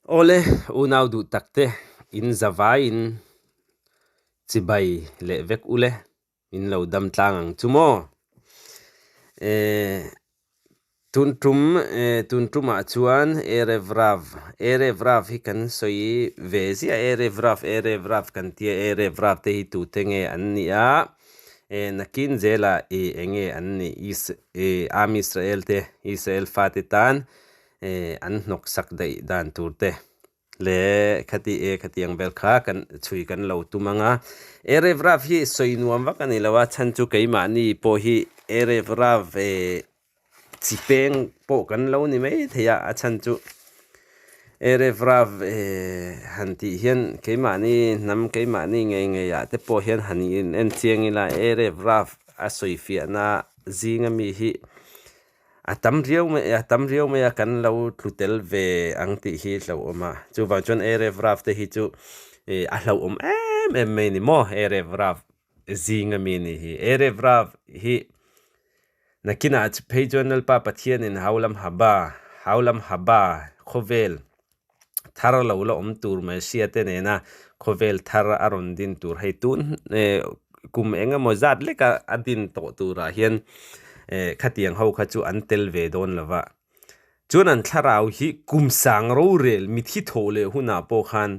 Awle, unau duh takte, in zavaiin chibai leh vek ule, in lo dam tlang ang chu maw? Eh, tun tum, eh, tun tumah chuan Erev Rav, Erev Rav hi kan sawi ve ziah, Erev Rav, Erev Rav kan tia, Erev Rav te hi tute nge an nih a? Eh, nakin zela eh enge an nih? Is, eh, Am Israel te, Israel fate tan eh an hnawksak daih dan tur te leh khati e khatiang vel kha kan chhui kan lo tum ang a. Erev Rav hi sawi nuam vak a ni lo a, chhan chu keimahni pawh hi Erev Rav eh chi peng pawh kan lo ni mai thei a, a chhan chu Erev Rav eh han tih hian keimahni hnam keimahni ngei ngei ah te pawh hian han in en chiang ila Erev Rav a sawi fiahna zinga mi hi A tam riau mai a tam riau mai a kan lo tlu tel ve ang tih hi hlauhawm a, chuvang chuan Erev Rav te hi chu ih a hlauhawm em em mai a ni maw Erev Rav zing ami a nih hi. Erev Rav hi nakinah phei chuan Lalpa Pathianin Haulam Haba Haulam Haba khawvel thar lo la awm tur mai hria te nena khawvel thar a rawn din tur hei tun eh kum eng emaw zat lek a a din tawh turah hian eh khatiang ho kha chu an tel ve dawn lo va chuan an thlarau hi kum sang rorel mithi thawh leh hunah pawh khan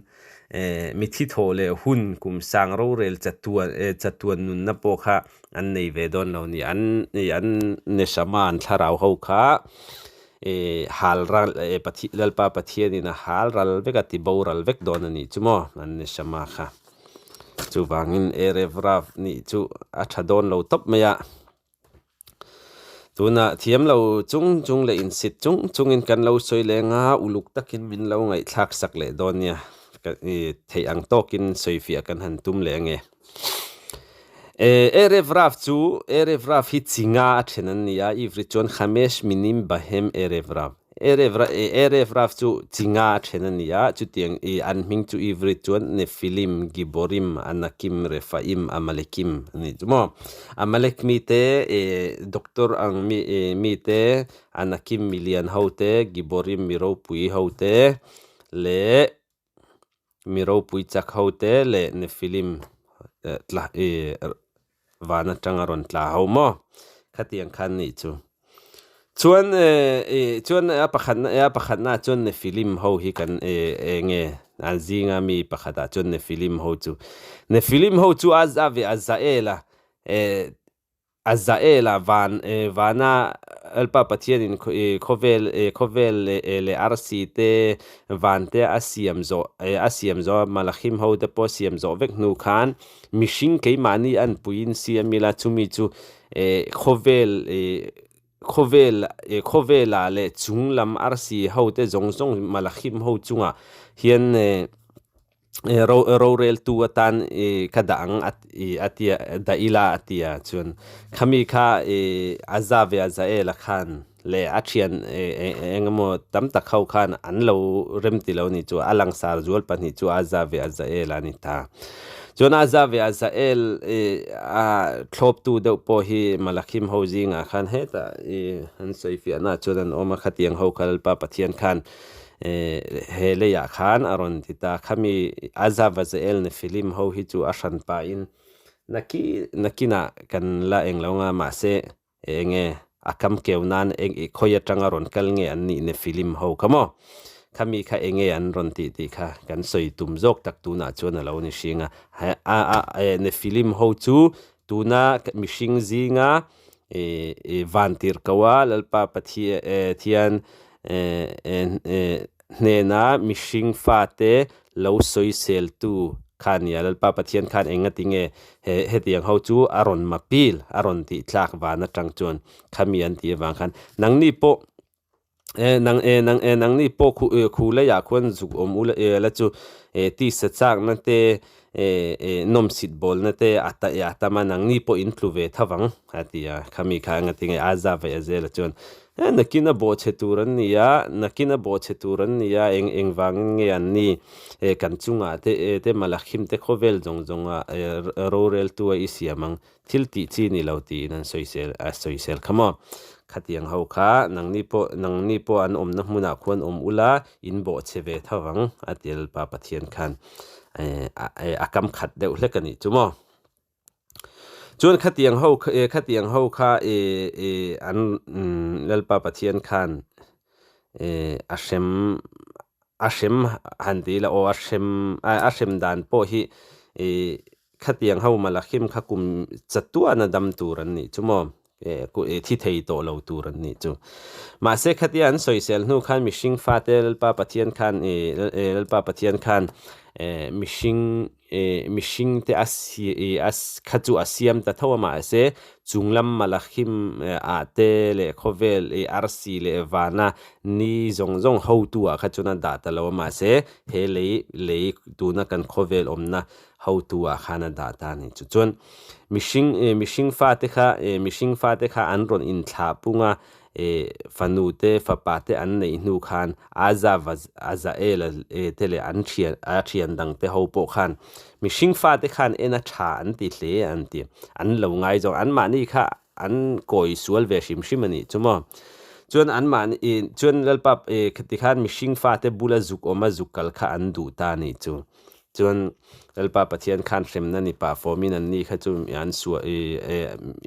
eh mithi thawh leh hun kum sang rorel chatuan eh chatuan nunna pawh kha an nei ve dawn lo a ni an an neshama an thlarau ho kha. Eh hal ral eh Pathian Lalpa Pathianin a hal ral vek a ti boral vek dawn a nih chu maw an ni Shama kha. Chuvangin Erev Rav nih chu a tha dawn lo tawp mai a. Tunah thiam lo chung chung leh insit chung chungin kan lo sawi leng a, uluk takin min lo ngaihthlak sak leh dawn nia. Theih ang tawkin sawifiah kan han tum leh ange. Erev Rav chu Erev Rav hi chi nga a then an ni a, Ivri chuan Chamesh Minim Bahem Erev Rav. Erev Erev Rav chu chi nga a then a ni a, chutiang i an hming chu Ivri chuan Nephilim, Giborim, Anakim, Rephaim, Amalekim a ni chu maw. Amalek mite doctor ang mi mite, Anakim milian hote, Giborim mi ropui hote leh Mi ropui chak ho te leh Nephilim tla ih van atanga rawn tla ho maw khatiang khan nih chu. Chuan ih chuan a pakhatna a pakhatna ah chuan Nephilim ho hi kan ih eng nge an zinga mi pakhatah chuan Nephilim ho chu Nephilim ho chu a za ve a za el a eh A Zaela van vana Lalpa Pathianin khawvel khawvel leh arsi te van te a siam zawh a siam zawh a Malachim ho te pawh a siam zawh vek hnu khan mihring keimahni an puiin siam ila chumi chu khawvel khawvel khawvelah leh chung lam arsi ho te zawng zawng Malachim ho chungah hian roreltu atan ka dah ang a tia dah ila a tia chuan khami kha a za ve a za ela khan leh a thian eng emaw tam tak ho khan an lo rem ti lo ni chu a langsar zual pahnih chu a za ve a za ela a ni ta chuan a za ve a za el a thlawptu deuh pawh hi Malakhim ho zingah khan hetah an sawi fiahna chuan an awm a khatiang ho kha Lalpa Pathian khan He leiah khan a rawn ti ta. Khami Azavazael Nephilim ho hi chu a hran pahin naki nakinah kan la eng lo nga mahse enge a kam keu nan eng i khawi atanga rawn kal nge an nih Nephilim ho kha maw? Khami kha enge an rawn tih tih kha kan sawi tum zawk tak tunah chuan a lo ni hring a. A a Nephilim ho chu tuna mihring zinga van tir ko a Lalpa Pathian hnena mihring fate lo sawiseltu kha a ni a, Lalpa Pathian khan engati nge he hetiang ho chu a rawn mapil a rawn tih tlak van atang chuan khami an tih avang khan nangni pawh nang nang nangni pawh khu khu leiah khuan zuk awm ula la chu tisa chakna te nawmsit bawlna te a ta a tam a nangni pawh in tlu ve tho vang a ti a khami kha engati nge a za ve a zela chuan Nakin a bawhchhe tur an ni a, nakin a bawhchhe tur an ni a, eng eng vangin nge an ni? Kan chungah te te Malakhim te khawvel zawng zawnga roreltu a i siam ang, thil tih chi ni lo tiin an sawisel a sawisel kha maw? Khatiang ho kha nangni pawh nangni pawh an awmna hmunah khuan awm ula in bawhchhe ve tho vang a ti Lalpa Pathian khan a kam khat deuh hlek a nih chu maw. Chuan khatiang ho khatiang ho kha an Lalpa Pathian khan a hrem a hrem han ti ila aw a hrem a hrem dan pawh hi Khatiang ho Malachim kha kum chatuana dam tur an nih chu maw? Thi thei tawh lo tur an nih chu. Mahse khatia an sawisel hnu khan mihring fate Lalpa Pathian khan Lalpa Pathian khan mihring mihring te a kha chu a siam ta tho a mahse chunglam Malachim ah te leh khawvel arsi leh vana ni zawng zawng hotu ah kha chuan a dah ta lo a mahse he lei lei tuna kan khawvel awmna hotu ah khan a dah ta a ni. Chu chuan mihring eh mihring fate kha eh mihring fate kha an rawn inthlah pung a eh fanu te fapa te an neih hnu khan Azav Azael eh te leh an thian a thian dang te ho pawh khan mihring fate khan en a tha an ti hle an ti. An lo ngaizawng anmahni kha an kawi sual ve hrim hrim a nih chu maw. Chuan anmahni eh chuan Lalpa eh tikhan mihring fate bula zuk awm a zuk kal kha an duh ta a nih chu. Chuan Lalpa Pathian khan hremna ni pah fawmin an ni kha chu an suah i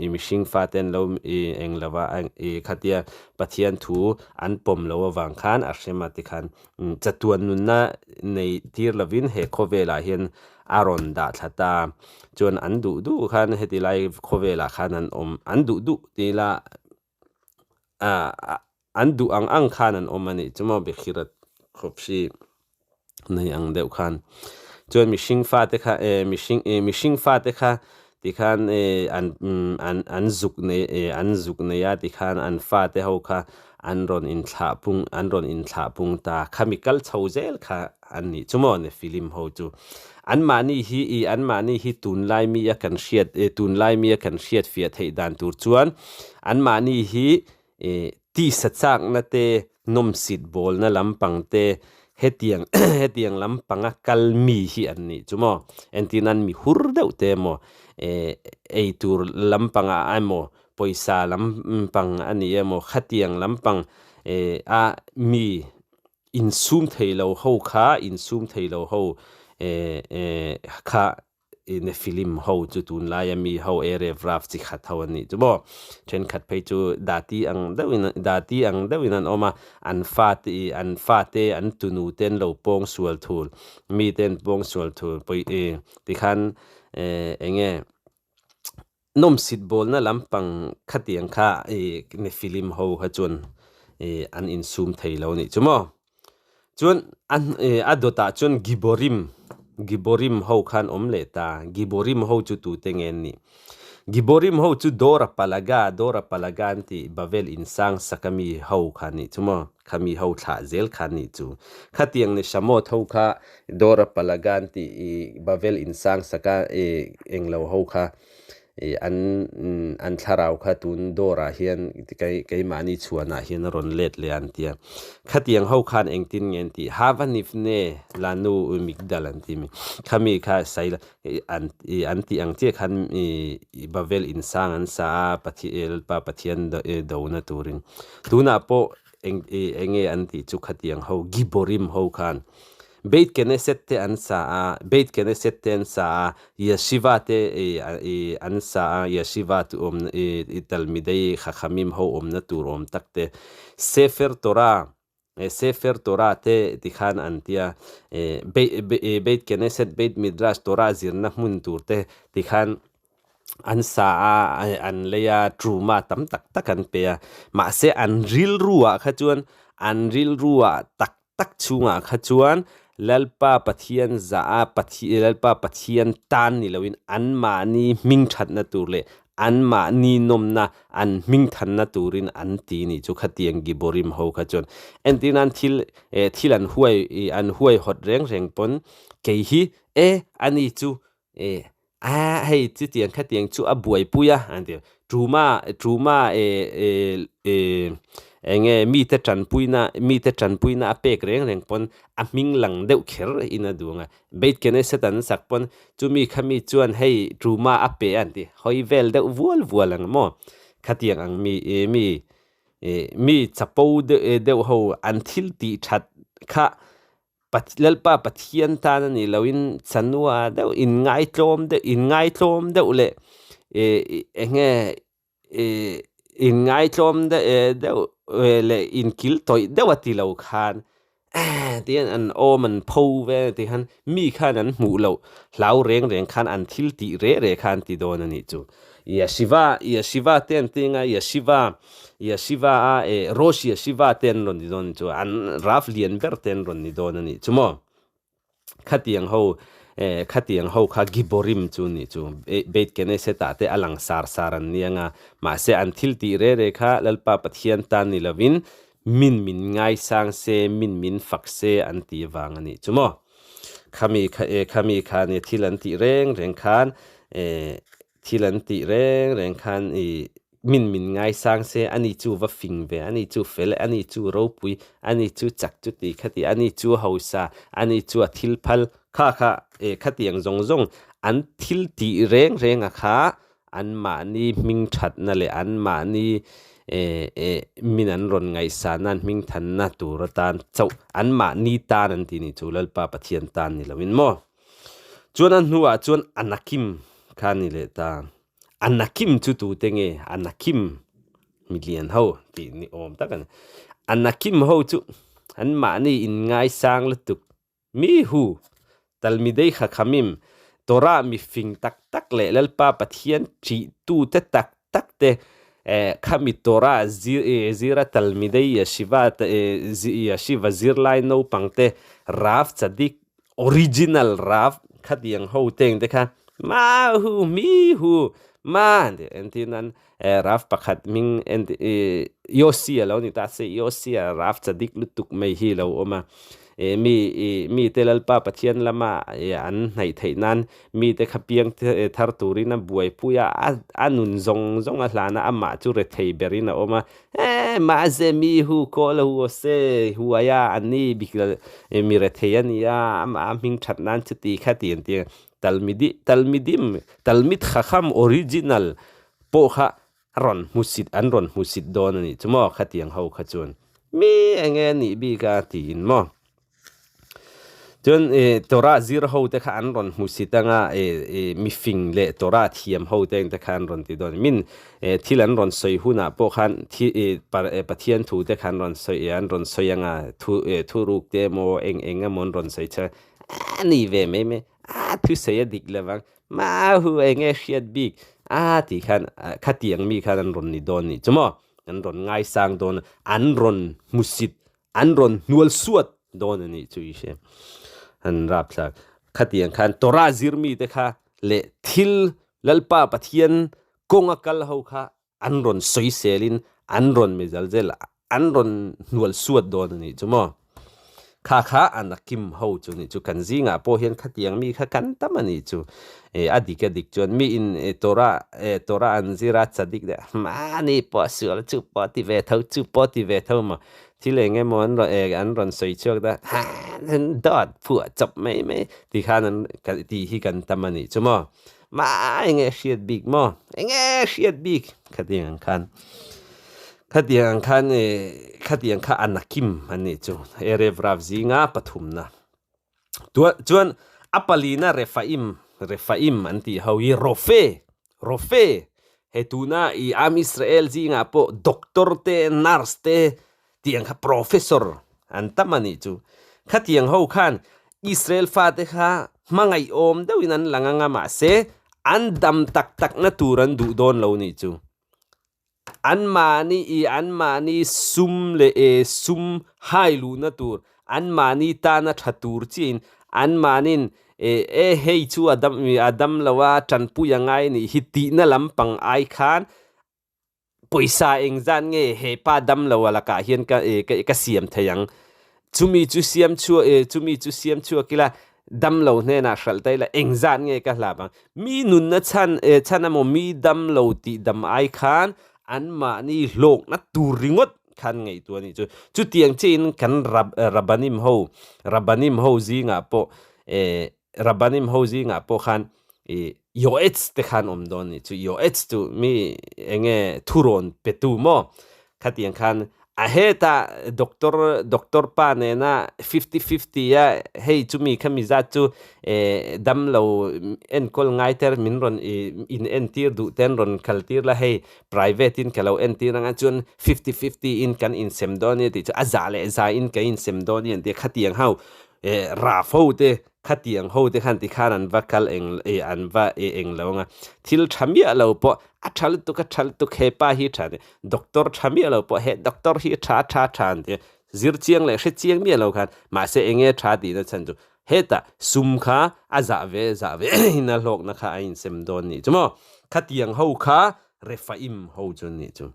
i mihring fate an lo i eng lova i khatia Pathian thu an pawm lo avang khan a hrem a tikhan chatuan nunna nei tir lovin he khawvelah hian a rawn dah thla ta. Chuan an duh duh khan heti lai khawvelah khan an awm an duh duh ti ila an duh ang ang khan an awm a nih chu maw Bikhirat khawpsi nei ang deuh khan chuan mihring fate kha eh mihring eh mihring fate kha tikhan eh an an an zuk nei eh an zuk nei a tikhan an fate ho kha an rawn inthlah pung an rawn inthlah pung ta khami kal chho zel kha an nih chu maw Nephilim ho chu anmahni hi ih anmahni hi tunlai mi a kan hriat eh tunlai mi a kan hriat fiah theih dan tur chuan anmahni hi ih tisa chakna te nawmsit bawlna lampang te hetiang hetiang lampanga kal mi hi an nih chu maw entir nan mi hur deuh te emaw eh eitur lampangah emaw pawisa lampang a ni emaw khatiang lampang eh a mi Insum thei lo ho kha insum thei lo ho kha Nephilim ho chu tunlaia mi ho Erev Rav chi khat ho an nih chu maw. Thenkhat phei chu Dati ang deuhin Dati ang deuhin an awm a, an fate an fate an tunu te an lo pawng sual thul, mi te an pawng sual thul pawi tikhan eng nge Nawmsit bawlna lampang khatiang kha i Nephilim ho kha chuan i an insum thei lo nih chu maw. Chuan a a dawtah chuan Giborim, Giborim ho khan awm leh ta. Giborim ho chu tute nge an nih? Giborim ho chu Dora Palaga, Dora Palaga an tih Bavel insang sak ami ho kha nih chu maw. Khami ho thlah zel kha nih chu. Khatiang ni Shamoth ho kha Dora Palaga an tih i Bavel insang saka i englo ho kha i an an thlarau kha tun Dora hian keimahni chhuanah hian a rawn let leh a an ti a. Khatiang ho khan engtin nge an tih? Hava Nifne Lanu Migdal an ti mi. Khami kha Saila an an tih ang chiah khan i Bavel insang an sa a Pathian Lalpa Pathian dona turin. Tunah pawh eng eng nge an tih chu khatiang ho Giborim ho khan Beit Keneset te an sa a, Beit Keneset te an sa a, Yeshiva te an sa a, Yeshiva chu awm i Talmidei Chachamim ho awmna tur awm tak te Sefer Torah Sefer Torah te tikhan an tia Beit Keneset Beit Midrash Torah zirna hmun tur te tikhan an sa a, an lei a, truma tam tak tak an pe a. Mahse an rilruah kha chuan an rilruah tak tak chhungah kha chuan Lalpa Pathian zah a, Lalpa Pathian tan ni loin anmahni hming thatna tur leh anmahni nawmna an hming thanna turin an ti nih chu khatiang Giborim ho kha chuan. Entir nan thil thil an huai an huaihawt reng reng pawn kei hi e ani chu E a hei chutiang khatiang chu a buaipui a an ti Truma Truma e e e eng nge mite tanpuina mite tanpuina a pek reng reng pawn a hming lang deuh kher in a duh ang a Beit Knesset an sak pawn chumi khami chuan hei Truma a pe a an ti hawi vel deuh vual vual ang maw khatiang ang mi mi. Mi chapo deuh ho an thil tih that kha Lalpa Pathian tan a nih loin chanua deuh inngaitlawm deuh inngaitlawm deuh leh eng nge inngaitlawm deuh leh inkil tawih deuh a ti lo khan tihian an awm an pho vel tih khan mi khan an hmuh loh hlau reng reng khan an thil tih reh reh kha an ti dawn a nih chu. Yeshiva Yeshiva te an ti anga Yeshiva Yeshiva a Rosh Yeshiva te an rawn ni dawn a nih chu an Rav lian ber te an rawn ni dawn a nih chu maw. Khatiang ho khatiang ho kha Giborim chu nih chu Beit Keneset ah te a lang sar sar an ni anga mahse an thil tih reh reh kha Lalpa Pathian tan ni lovin Min min ngaisang se, min min fak se an ti vang a nih chu maw. Khami kha e khami kha nia thil an tih reng reng khan e thil an tih reng reng khan i min min ngaisang se ani chu va fing ve, ani chu fel e, ani chu ropui, ani chu chak chu ti kha ti, ani chu hausa, ani chu a thil phal kha kha e khatiang zawng zawng an thil tih reng reng a kha Anmahni hming thatna leh anmahni min an rawn ngaihsahna an hming thanna tur atan chauh anmahni tan an tih nih chu Lalpa Pathian tan ni loin maw. Chuan a hnuah chuan Anakim kha a ni leh ta. Anakim chu tute nge? Anakim milian ho tih ni awm tak a ni. Anakim ho chu anmahni inngaisang lutuk Mi hu, Talmidei Chachamim, Torah mi fing tak tak leh Lalpa Pathian ṭihtute tak tak te, khami Torah zira Talmidei Yeshiva Yeshiva zirlai naupang te, Rav Tzadik, original Rav khatiang ho teng te kha, Ma hu, mi hu, ma, entirnan Rav pakhat hming Yossi a lo ni ta se, Yossi a Rav Tzadik lutuk mai hi lo awm a. Mi mite Lalpa Pathian lama an hnaih theih nan mite kha piang thar turin a buaipui a, a nun zawng zawng a hlan a, amah chu rethei berin a awm a. Mahse mi hu kawl a hu se huai a, an ni bik mi rethei a ni a, amah a hming that nan chuti kha ti an ti a. Talmidi Talmidim Talmid Chacham original pawh kha a rawn hmusit an rawn hmusit dawn a nih chu maw khatiang ho kha chuan mi enge a nih bik a tiin maw chuan ih Torah zir ho te kha an rawn hmusit anga ih ih mifing leh Torah thiam ho te ang te kha an rawn ti dawn min ih thil an rawn sawi hunah pawh khan thi ih Pathian thu te kha an rawn sawi an rawn sawi anga thu ih thuruk te emaw eng eng emaw an rawn sawi chhan a ni ve mai mai a thusawi a dik lovang Mahu eng nge hriat bik a tih khan khatiang mi khan an rawn ni dawn nih chu maw an rawn ngaisang dawn an rawn hmusit an rawn hnual suat dawn a nih chu i hria an rap thlak khatiang khan Torah zir mi te kha leh thil Lalpa Pathian kawnga kal ho kha an rawn sawiselin an rawn mizal zel an rawn hnual suat dawn a nih chu maw. Kha kha an a kim ho chu nih chu kan zingah pawh hian khatiang mi kha kan tam a nih chu. E a dik a dik chuan mi in Torah e Torah an zir a chadik deuh mahni pawh sual chu pawh ti ve tho chu pawh ti ve tho maw. Thil eng emaw an rawn e an rawn sawi chhuak ta han dawt phuah chawp mai mai ti khan an tih hi kan tam a nih chu maw. Ma enge hriat bik maw? Enge hriat bik? Khatiang ang khan khatiang ang khan e khatiang kha anakim an nih chu Erev Rav zinga pathumna. Tua chuan a palina Refaim Refaim an tih ho hi Rofe Rofe he tuna i Am Israel zingah pawh doctor te nurse te Tiang kha professor an tam a nih chu. Khatiang ho khan Israel fate kha hmangaihawm deuhin an lang anga mahse an dam tak takna tur an duh dawn lo nih chu. Anmahni i anmahni sum leh e sum hai luhna tur anmahni tana tha tur chiahin anmahnin e e hei chu a dam a dam lo a tanpui a ngai nih hi tihna lampang ai khan Pawisa engzat nge he pa damlo a lakah hian ka ka siam thei ang? Chumi chu siam chhuak chumi chu siam chhuak ila damlo hnenah hralh ta ila engzat nge ka hlap ang? Mi nunna chhan chhan emaw mi damlo tih dam ai khan anmahni hlawkna tur ringawt khan ngaihtuah a nih chu. Chutiang chiahin kan Rabbanim ho Rabbanim ho zingah pawh Rabbanim ho zingah pawh khan i Yoetz te khan awm dawn nih chu. Yoetz chu mi enge thurawn petu maw? Khatiang khan a hetah doctor doctor pa nena fifty fifty a hei chumi khami zat chu eh damlo enkawl ngai te min rawn in entir duh te an rawn kal tir la hei private in ka lo entir anga chuan fifty fifty in kan insem dawn ania tih chu a za leh za in kan insem dawn ania an ti a khatiang ho eh raf ho te khatiang ho te khan tikhan an va kal eng eh an va eh eng lo anga thil tha miah lo pawh a tha lutuk a tha lutuk hepa hi tha ni doctor tha miah lo pawh he doctor hi tha tha tha an ti a zir chiang leh hre chiang miah lo khan mahse eng nge tha tihna chhan chu hetah sum kha a zah ve zah ve in a hlawkna kha a insem dawn nih chu maw khatiang ho kha Rephaim ho chu an nih chu.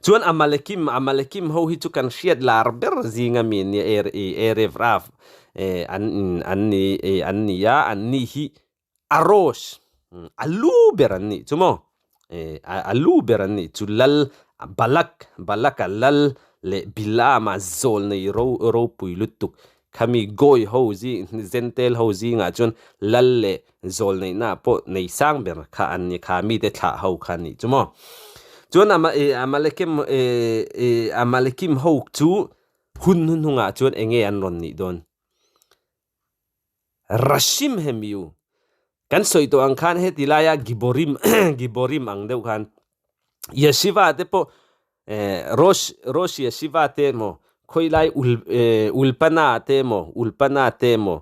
Chuan Amalekim, Amalekim ho hi chu kan hriat lar ber zinga mi an nia, Er, Erev Rav an an ni an ni a, an ni hi Arosh, a lu ber an nih chu maw, a lu ber an nih chu lal Balak, Balaka lal leh Bilaama zawl nei ro ropui lutuk Khami Goy ho zing, Jentail ho zingah chuan lal leh zawl neihna pawh nei sang ber kha an ni kha, mite thlah ho kha nih chu maw. Chuan Amalekim Amalekim ho chu hun hnuhnungah chuan eng nge an rawn nih dawn? Rashim hemiu. Kan sawi tawh ang khan heti laia Giborim Giborim ang deuh khan Yeshiva te pawh Rosh Rosh Yeshiva te emaw khawilai ul Ulpana te emaw Ulpana te emaw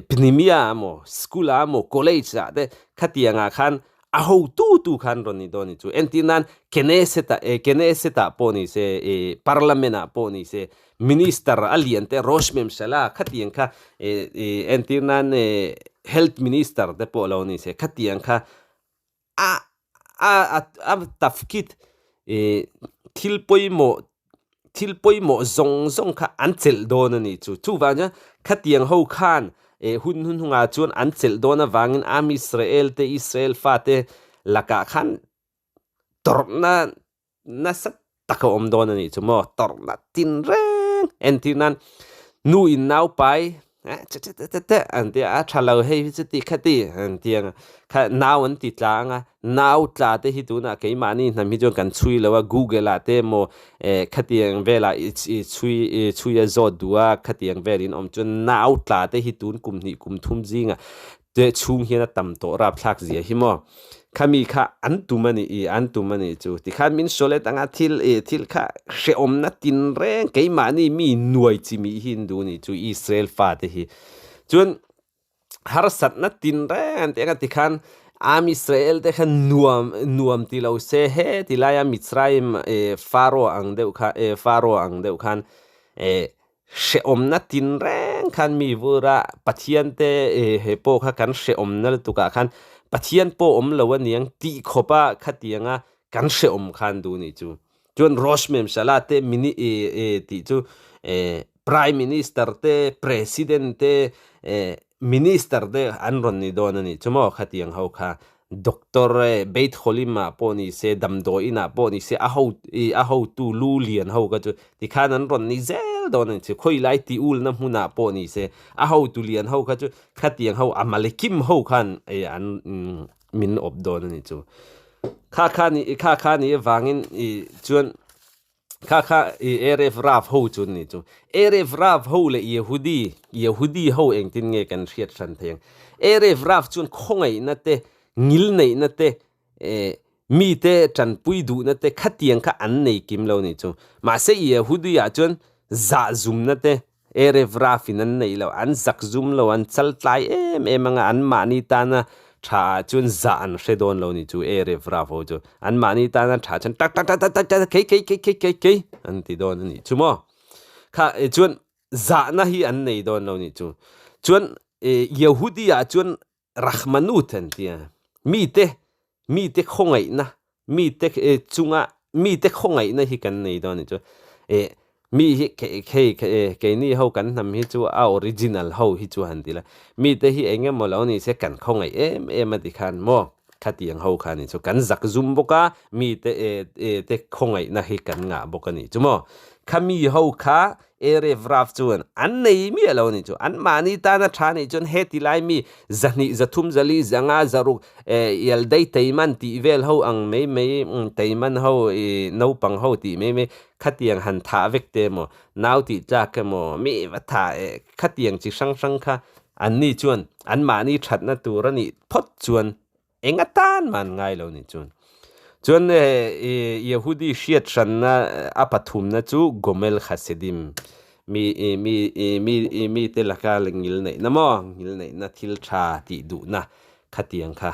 Pnimia emaw school ah emaw college ah te khatiangah khan a hotu tu khan rawn ni dawn ni chu. Entir nan Knesset ah Knesset ah pawh ni se Parliament ah pawh ni se Minister a lian te Rosh Memshala khatiang kha entir nan Health Minister te pawh lo ni se khatiang kha a a a tafkid thil pawimawh thil pawimawh zawng zawng kha an chelh dawn a nih chu. Chuvang chuan khatiang ho khan hun hnuhnungah chuan an chelh dawn avangin Am Israel te Israel fate lakah khan tawrhna nasa tak a awm dawn a nih chu maw tawrhna tin reng entir nan nu in nau pai te an tia a tha lo hei hi chuti khati an ti anga kha nau an ti tla anga nau tla te hi tunah keimahni hnam hi chuan kan chhui lo a google ah te emaw eh khatiang velah i chhui i chhui a zawt duh a khatiang velin awm chuan nau tla te hi tun kum hnih kum thum zingah te chhung hian a tam tawh rapthlak zia hi maw khami kha an tum a ni i an tum a ni chu tikhan min sawlet anga thil i thil kha hrehawmna tin reng keimahni mi nuai chi mi hi an duh a ni chu Israel fate hi chuan harsatna tin reng an tih anga tikhan Am Israel te kha nuam nuam ti lo se he ti laia Mitzrayim Pharaoh ang deuh kha Pharaoh ang deuh khan Hrehawmna tin reng khan mi vura Pathian te he pawh kha kan hrehawmna lutukah khan Pathian pawh awm lo aniang tih khawpa khatianga kan hrehawm khan duh nih chu. Chuan Rosh Memshala te mini tih chu Prime Minister te President te Minister te an rawn ni dawn a nih chu maw khatiang ho kha Doctor e Beit Holim ah pawh ni se damdawiin ah pawh ni se a ho i a hotu lu lian ho kha chu tikhan an rawn ni zel dawn a ni chu khawilai ti ulna hmun ah pawh ni se a hotu lian ho kha chu khatiang ho Amalekim ho khan e an min awp dawn a ni chu kha kha ni kha kha ni avangin i chuan Kha kha i Erev Rav ho chu an nih chu. Erev Rav ho leh Yehudi, Yehudi ho engtin nge kan hriat hran thei ang. Erev Rav chuan khawngaihna te, ngilneihna te, eh, mite tanpui duhna te khatiang kha an nei kim lo nih chu. Mahse Yehudi ah chuan zahzumna te, Erev Rav in an neih lo, an zak zum lo, an chal tlai em em anga an mahni tana tha ah chuan zah an hre dawn lo ni chu Erev Rav ho chu. An mahni tana tha chuan tak tak tak tak tak tak kei kei kei kei kei kei an ti dawn a nih chu maw. Kha chuan zahna hi an nei dawn lo nih chu. Chuan Yehudi ah chuan Rachmanut an ti a, mite, mite khawngaihna, mite chunga mite khawngaihna hi kan nei dawn a nih chu. Eh, mi hi hei keini ho kan hnam hi chu a original ho hi chu han ti la, mite hi eng emaw lo ni se kan khawngaih em em a ti khan maw, khatiang ho kha a nih chu. Kan zak zum bawk a, mite te khawngaihna hi kan ngah bawk a nih chu maw. Khami ho kha Erev Rav chuan an nei miah lo a nih chu. Anmahni tana tha nih chuan heti lai mi 200, 300, 400, 500, 600 Yaldei Teiman tih vel ho ang mai mai, Teiman ho, naupang ho tih mai mai khatiang han thah vek te emaw, nau tih tlak emaw, mi va thah khatiang chi hrang hrang kha anni chuan anmahni thatna tur a nih phawt chuan Eng atan mah an ngai lo nih chuan. Chuan Yehudi hriat hranna a pathumna chu Gomel Chasedim, mi mi mi mite laka ngil neihna maw, ngil neihna thil tha tih duhna khatiang kha.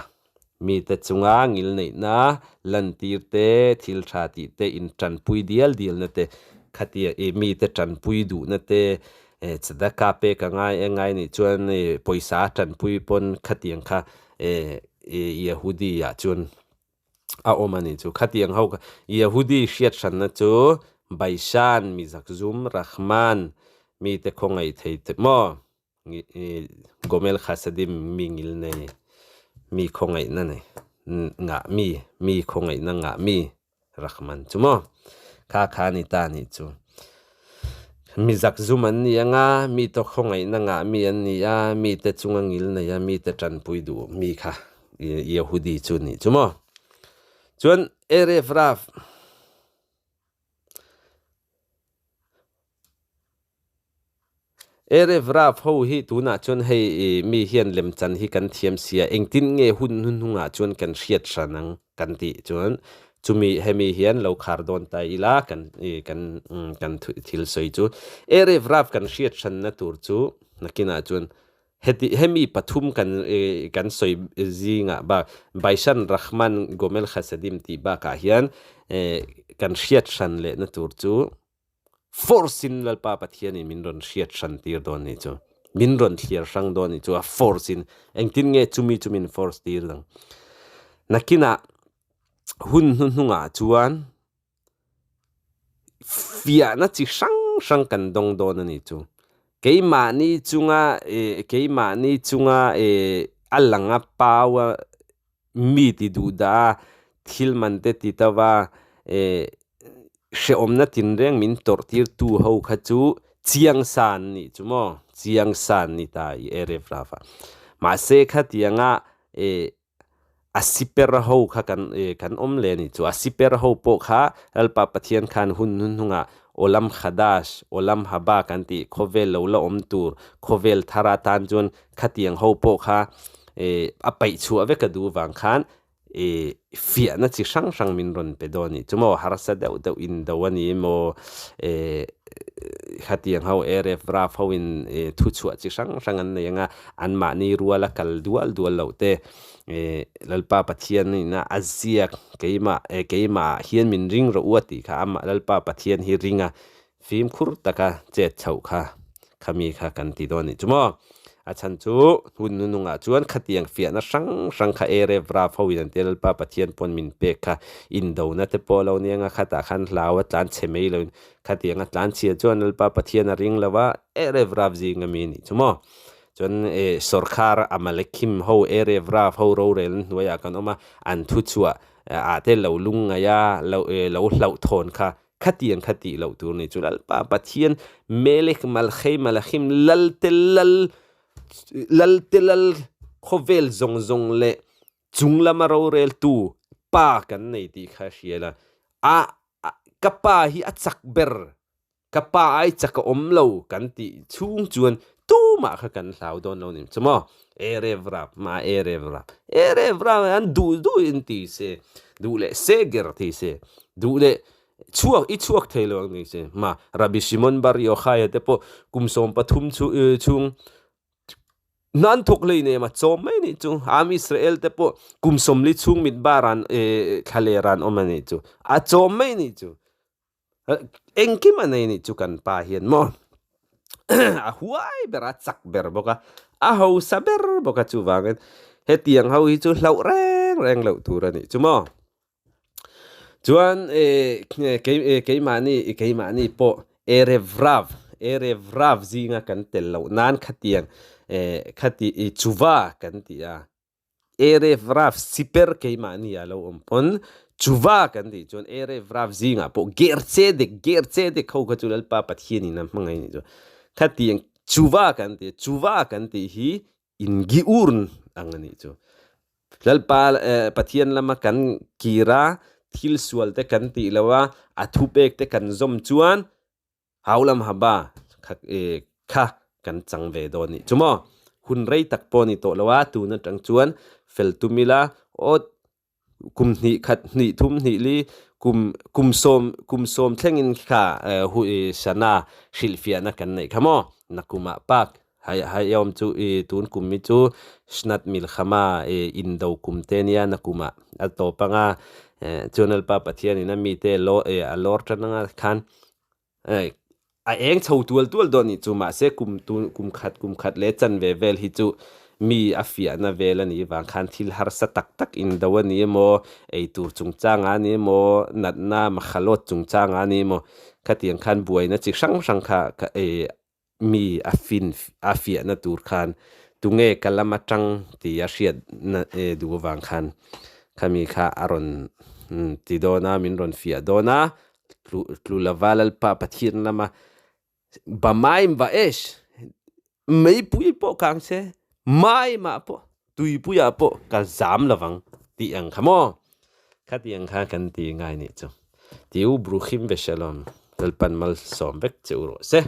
Mite chunga ngil neihna lantir te, thil tha tih te, intanpui dial dialna te, khatia mite tanpui duhna te, tzedakah pek a ngai e ngai nih chuan pawisa tanpui pawn khatiang kha Yehudi ah chuan a awm a nih chu. Khatiang ho kha Yehudi hriat hranna chu Baishan, Mizakzum, Rahman mite khawngaih thei te maw Gomel Khasadim mi ngil nei mi khawngaihna nei ngah mi mi khawngaihna ngah mi Rahman chu maw? Kha kha a ni ta nih chu. Mi zakzum an ni anga, mi tawk khawngaihna ngah mi an ni a, mite chunga ngil nei a, mite tanpui duh mi kha Yehudi chu nih chu maw? Chuan Erev Rav. Erev Rav ho hi tunah chuan hei mi hian lemchan hi kan thiam sia, engtin nge hun hnuhnungah chuan kan hriat hran ang kan tih chuan chumi hemi hian lo khar dawn ta ila kan kan kan thil sawi chu. Erev Rav kan hriat hranna tur chu nakinah chuan heti hemi pathum kan kan sawi zingah bak Baishan Rahman Gomel Khasadim tih bakah hian kan hriat hran lehna tur chu Force in Lalpa Pathian in min rawn hriat hran tir dawn nih chu. Min rawn thliar hrang dawn nih chu a force in. Engtin nge chumi chu min force tir dang. Nakinah hun hnuhnungah chuan fiahna chi hrang hrang kan dawng dawn a nih chu. Keimahni chunga keimahni chunga a lang a pau a mi ti duh dah a, thil man te ti to va, eh hrehawmna tinreng min tawrh tir tu ho kha chu chiang sa an nih chu maw, chiang sa an ni ta i Erev Rav ah. Mahse khatianga eh a siper ho kha kan eh kan awm leh a nih chu, a siper ho pawh kha Lalpa Pathian khan hun hnuhnungah Olam Khadash, Olam Haba kan tih khawvel lo la awm tur, khawvel thar atan chuan Khatiang ho pawh kha a paih chhuah vek a duh vang khan fiahna chi hrang hrang min rawn pe dawn a nih chu maw, harsa deuh deuh in do a ni emaw khatiang ho Erev Rav ho in thuchhuah chi hrang hrang an nei anga anmahni ruala kal dual dual loh te Lalpa Pathian ina a ziak keimah keimah ah hian min ring rawh u a tih kha amah Lalpa Pathian hi ring a Fimkhur taka chet chhoh kha khami kha kan ti dawn nih chu maw? A chhan chu hun nunungah chuan khatiang fiahna hrang hrang kha Erev Rav ho in an tia Lalpa Pathian pawn min pek kha indona te pawh lo nia nga khatah khan hlau a tlan chhe mai loin khatiang a tlan chhia chuan Lalpa Pathian a ring lo a Erev Rav zinga mi nih chu maw? Chuan sawrkhar Amalekim ho Erev Rav ho rorelna hnuaiah kan awm a an thuchhuah ah te lo lungngaih a lo hlauhthawn kha Khatiang kha tih loh tur ni chu Lalpa Pathian Melek Malchei Malachim Lalte Lal Lalte Lal khawvel zawng zawng leh chung lama roreltu Pa kan nei tih kha hria la. A ka pa hi a chak ber, ka pa ai chak a awm lo kan tih chhung chuan tumah kha kan hlau dawn lo ni chu maw. Erev rap ma erev rap erev rap an duh duh in ti se duh leh se ger ti se duh leh chhuak i chhuak thei lo ang ni se ma Rabbi Shimon Bar Yochai te pawh kum 13 chu chhung nan thawk hlei nem a chawm mai ni chu Am Israel te pawh kum 40 chhung mit baran thlaler an awm a ni chu a chawm mai ni chu Engkim a nei nih chu kan pa hian maw a huai ber a, chak ber bawk a, a hausa ber bawk a chuvangin hetiang ho hi chu hlauh reng reng loh tur a nih chu maw. Chuan keimahni keimahni pawh Erev Rav Erev Rav zinga kan tel loh nan khatiang khati chuva kan ti a. Erev Rav siper keimahni a lo awm pawn Chuva kan tih chuan Erev Rav zingah pawh ger che dek ger che dek ho kha chu Lalpa Pathianin a hmangaih nih chu. Khatiang chuva kan ti chuva kan tih hi in giurn ang a nih chu. Lalpa Pathian lama kan kir a, thil sual te kan tih lo a, a thupek te kan zawm chuan Haulam haba kha kha kan chang ve dawn nih chu maw? Hun rei tak pawh ni tawh lo a, tun atang chuan fel tum ila aw kum hnih khat hnih thum hnih li kum kum sawm kum sawm thlengin kha hu sana hrilhfiahna kan neih kha maw? Nakumah pak hai hai awm chu i tun kum hi chu Shnat Milchama i indo kum te nia nakumah a tawp anga chuan Lalpa Pathianin a mite a lawr tan anga khan A eng chho tual tual dawn nih chu mahse kum tun kum khat kum khat leh chanve vel hi chu mi a fiahna vel a nih vang khan thil harsa tak tak indo a ni emaw eitur chungchanga a ni emaw natna makhalawt chungchanga a ni emaw khatiang khan buaina chi hrang hrang kha mi a fin a fiahna tur khan tunge ka lam atang tih a hriat na duh avang khan khami kha a rawn ti dawn a min rawn fiah dawn a tlu tlu lova Lalpa Pathian lama Bamaim Vaesh meipui pawh kang se maimah pawh tuipuiah pawh ka zam lovang tih ang kha maw khatiang kha kan ti ngai nih chu. Tiu Bruchim Veshalom Lalpan malsawm vek che u rawh se.